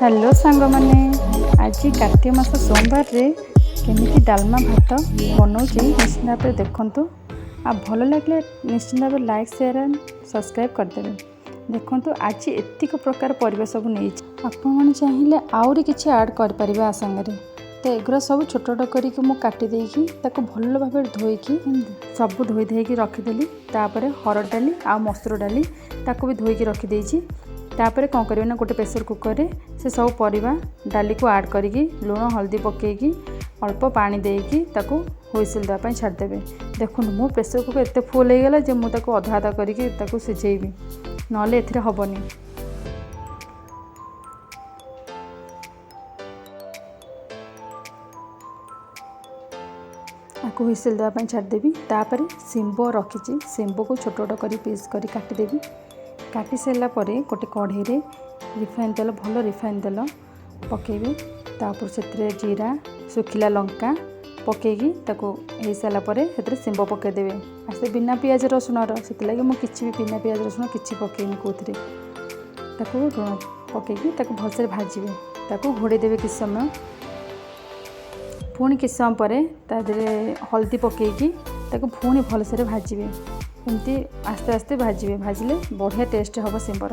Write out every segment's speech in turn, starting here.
Hello ସାଙ୍ଗମାନେ, ଆଜି କାର୍ତ୍ତିକ ମାସ ସୋମବାରରେ କେମିତି ଡାଲମା ଭାତ ବନାଉଛି ନିଶ୍ଚିତ ଭାବରେ ଦେଖନ୍ତୁ। ଆଉ ଭଲ ଲାଗିଲେ ନିଶ୍ଚିତ ଭାବରେ ଲାଇକ୍, ସେୟାର ଆଣ୍ଡ ସବସ୍କ୍ରାଇବ୍ କରିଦେବେ। ଦେଖନ୍ତୁ, ଆଜି ଏତିକ ପ୍ରକାର ପରିବା ସବୁ ନେଇଛି। ଆପଣମାନେ ଚାହିଁଲେ ଆହୁରି କିଛି ଆଡ଼୍ କରିପାରିବେ ଆ ସାଙ୍ଗରେ। ତ ଏଗୁଡ଼ା ସବୁ ଛୋଟ ଛୋଟ କରିକି ମୁଁ କାଟି ଦେଇକି ତାକୁ ଭଲ ଭାବରେ ଧୋଇକି ସବୁ ଧୋଇ ଧୋଇକି ରଖିଦେଲି। ତାପରେ ହରଡ଼ ଡାଲି ଆଉ ମସୁର ଡାଲି ତାକୁ ବି ଧୋଇକି ରଖିଦେଇଛି। ତାପରେ କ'ଣ କରିବେ ନା, ଗୋଟେ ପ୍ରେସର୍ କୁକର୍ରେ ସେ ସବୁ ପରିବା ଡାଲିକୁ ଆଡ଼୍ କରିକି ଲୁଣ ହଳଦୀ ପକାଇକି ଅଳ୍ପ ପାଣି ଦେଇକି ତାକୁ ହୁଇସିଲ୍ ଦେବା ପାଇଁ ଛାଡ଼ିଦେବେ। ଦେଖନ୍ତୁ, ମୋ ପ୍ରେସର୍ କୁକର୍ ଏତେ ଫୁଲ୍ ହେଇଗଲା ଯେ ମୁଁ ତାକୁ ଅଧା ଅଧା କରିକି ତାକୁ ସିଝେଇବି, ନହେଲେ ଏଥିରେ ହେବନି। ଆକୁ ହୁଇସିଲ୍ ଦେବା ପାଇଁ ଛାଡ଼ିଦେବି। ତାପରେ ଶିମ୍ବ ରଖିଛି, ଶିମ୍ବକୁ ଛୋଟ ଛୋଟ କରି ପିସ୍ କରି କାଟିଦେବି। କାଟି ସାରିଲା ପରେ ଗୋଟେ କଢ଼େଇରେ ରିଫାଇନ୍ ତେଲ, ଭଲ ରିଫାଇନ୍ ତେଲ ପକାଇବେ। ତାପରେ ସେଥିରେ ଜିରା, ଶୁଖିଲା ଲଙ୍କା ପକାଇକି ତାକୁ ହେଇସାରିଲା ପରେ ସେଥିରେ ଶିମ୍ବ ପକାଇଦେବେ। ଆଉ ସେ ବିନା ପିଆଜ ରସୁଣର, ସେଥିଲାଗି ମୁଁ କିଛି ବି ବିନା ପିଆଜ ରସୁଣ କିଛି ପକାଇନି କେଉଁଥିରେ। ତାକୁ ଲୁଣ ପକାଇକି ତାକୁ ଭଲସେ ଭାଜିବେ, ତାକୁ ଘୋଡ଼େଇ ଦେବେ କିଛି ସମୟ। ପୁଣି କିଛି ସମୟ ପରେ ତା ଦେହରେ ହଳଦୀ ପକାଇକି ତାକୁ ପୁଣି ଭଲସେ ଭାଜିବେ। ଏମିତି ଆସ୍ତେ ଆସ୍ତେ ଭାଜିବେ, ଭାଜିଲେ ବଢ଼ିଆ ଟେଷ୍ଟ ହେବ ଶିମ୍ବର।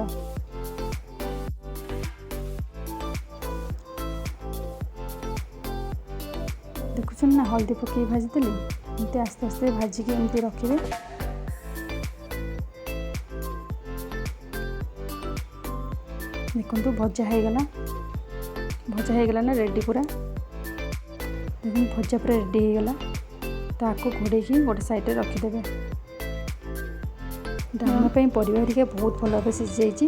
ଦେଖୁଛନ୍ତି ନା, ହଳଦୀ ପକାଇକି ଭାଜିଦେଲି। ଏମିତି ଆସ୍ତେ ଆସ୍ତେ ଭାଜିକି ଏମିତି ରଖିବେ। ଦେଖନ୍ତୁ, ଭଜା ହେଇଗଲା। ଭଜା ହେଇଗଲା ନା, ରେଡ଼ି ପୁରା। ଦେଖନ୍ତୁ, ଭଜା ପୁରା ରେଡ଼ି ହେଇଗଲା। ତାକୁ ଘୋଡ଼େଇକି ଗୋଟେ ସାଇଡ଼୍ରେ ରଖିଦେବେ। ଡାଲମା ପାଇଁ ପରିବା ହେରିକା ବହୁତ ଭଲ ଭାବେ ସିଝିଯାଇଛି।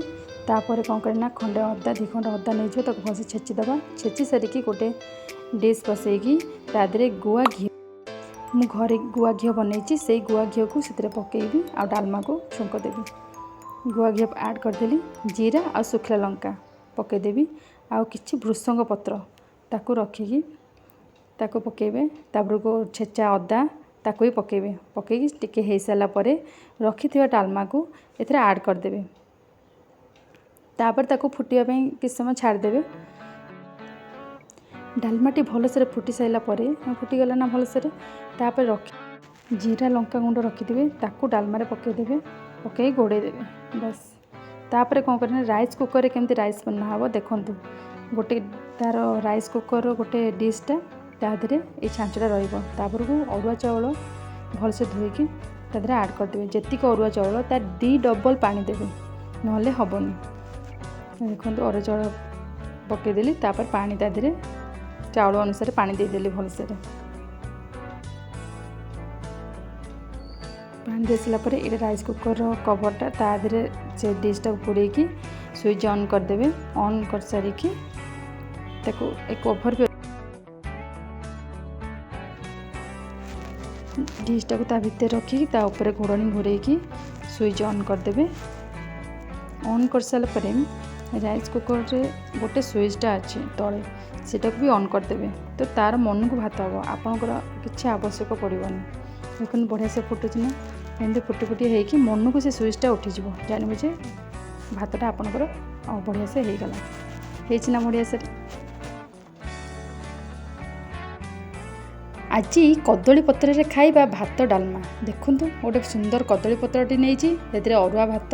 ତାପରେ କ'ଣ କରିବେ ନା, ଖଣ୍ଡେ ଅଦା, 2 ଖଣ୍ଡ ଅଦା ନେଇଯିବ, ତାକୁ ଭଲସେ ଛେଚିଦେବା। ଛେଚି ସାରିକି ଗୋଟେ ଡିସ୍ ବସେଇକି ତା ଦେହରେ ଗୁଆ ଘିଅ, ମୁଁ ଘରେ ଗୁଆ ଘିଅ ବନେଇଛି, ସେଇ ଗୁଆ ଘିଅକୁ ସେଥିରେ ପକାଇବି ଆଉ ଡାଲମାକୁ ଛୁଙ୍କ ଦେବି। ଗୁଆ ଘିଅ ଆଡ଼୍ କରିଦେଲି। ଜିରା ଆଉ ଶୁଖିଲା ଲଙ୍କା ପକାଇଦେବି ଆଉ କିଛି ଭୃସଙ୍ଗ ପତ୍ର ତାକୁ ରଖିକି ତାକୁ ପକାଇବେ। ତାପରକୁ ଛେଚା ଅଦା ତାକୁ ବି ପକାଇବେ। ପକାଇକି ଟିକେ ହେଇସାରିଲା ପରେ ରଖିଥିବା ଡାଲମାକୁ ଏଥିରେ ଆଡ଼୍ କରିଦେବେ। ତାପରେ ତାକୁ ଫୁଟିବା ପାଇଁ କିଛି ସମୟ ଛାଡ଼ିଦେବେ। ଡାଲମାଟି ଭଲସେରେ ଫୁଟି ସାରିଲା ପରେ, ଫୁଟିଗଲା ନା ଭଲସେରେ, ତାପରେ ରଖି ଜିରା ଲଙ୍କା ଗୁଣ୍ଡ ରଖିଥିବେ, ତାକୁ ଡାଲମାରେ ପକାଇଦେବେ। ପକାଇ ଘୋଡ଼େଇ ଦେବେ, ବାସ୍। ତାପରେ କ'ଣ କରିବେ? ରାଇସ୍ କୁକର୍ରେ କେମିତି ରାଇସ୍ ବନା ହେବ ଦେଖନ୍ତୁ। ଗୋଟେ ତା'ର ରାଇସ୍ କୁକର୍ର ଗୋଟେ ଡିଶ୍ଟା, ତା ଦେହରେ ଏଇ ଛାଞ୍ଚଟା ରହିବ। ତାପରକୁ ଅରୁଆ ଚାଉଳ ଭଲସେ ଧୋଇକି ତା ଦେହରେ ଆଡ଼୍ କରିଦେବେ। ଯେତିକି ଅରୁଆ ଚାଉଳ ତା 2 ଡବଲ୍ ପାଣି ଦେବେ, ନହେଲେ ହେବନି। ଦେଖନ୍ତୁ, ଅରୁଆ ଚାଉଳ ପକାଇଦେଲି। ତାପରେ ପାଣି ତା ଦେହରେ ଚାଉଳ ଅନୁସାରେ ପାଣି ଦେଇଦେଲି। ଭଲସେରେ ପାଣି ଦେଇସାରିଲା ପରେ ଏଇଟା ରାଇସ୍ କୁକର୍ର କଭର୍ଟା, ତା ଦେହରେ ସେ ଡିଶ୍ଟାକୁ ପୁରେଇକି ସୁଇଚ୍ ଅନ୍ କରିଦେବେ। ଅନ୍ କରିସାରିକି ତାକୁ ଏ କଭର୍ ବି ଡିଶ୍ଟାକୁ ତା ଭିତରେ ରଖିକି ତା ଉପରେ ଘୋଡ଼ଣୀ ଘୋଡ଼େଇକି ସୁଇଚ୍ ଅନ୍ କରିଦେବେ। ଅନ୍ କରିସାରିଲା ପରେ ରାଇସ୍ କୁକର୍ରେ ଗୋଟେ ସୁଇଚ୍ଟା ଅଛି ତଳେ, ସେଇଟାକୁ ବି ଅନ୍ କରିଦେବେ। ତ ତା'ର ମନକୁ ଭାତ ହେବ, ଆପଣଙ୍କର କିଛି ଆବଶ୍ୟକ ପଡ଼ିବନି। ଦେଖନ୍ତୁ, ବଢ଼ିଆ ସେ ଫୁଟୁଛି ନା? ଏମିତି ଫୁଟି ଫୁଟି ହେଇକି ମନକୁ ସେ ସୁଇଚ୍ଟା ଉଠିଯିବ, ଜାଣିବେ ଯେ ଭାତଟା ଆପଣଙ୍କର ବଢ଼ିଆ ସେ ହେଇଗଲା। ହେଇଛି ନା ବଢ଼ିଆ ସେ? ଆଜି କଦଳୀ ପତ୍ରରେ ଖାଇବା ଭାତ ଡାଲମା। ଦେଖନ୍ତୁ, ଗୋଟେ ସୁନ୍ଦର କଦଳୀ ପତ୍ରଟି ନେଇଛି, ସେଥିରେ ଅରୁଆ ଭାତ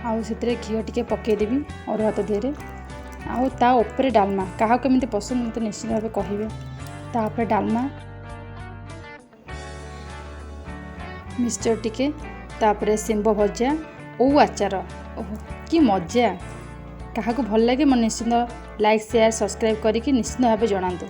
ଆଉ ସେଥିରେ ଘିଅ ଟିକେ ପକାଇଦେବି ଅରୁଆ ଭାତ ଦେହରେ ଆଉ ତା ଉପରେ ଡାଲମା। କାହାକୁ କେମିତି ପସନ୍ଦ ମୋତେ ନିଶ୍ଚିତ ଭାବେ କହିବେ। ତାପରେ ଡାଲମା, ମିକ୍ସଚର୍ ଟିକେ, ତାପରେ ଶିମ୍ବ ଭଜା, ଓଉ ଆଚାର। ଓହୋ, କି ମଜା! କାହାକୁ ଭଲ ଲାଗେ ମୋ ନିଶ୍ଚିତ ଲାଇକ୍, ସେୟାର, ସବସ୍କ୍ରାଇବ୍ କରିକି ନିଶ୍ଚିତ ଭାବେ ଜଣାନ୍ତୁ।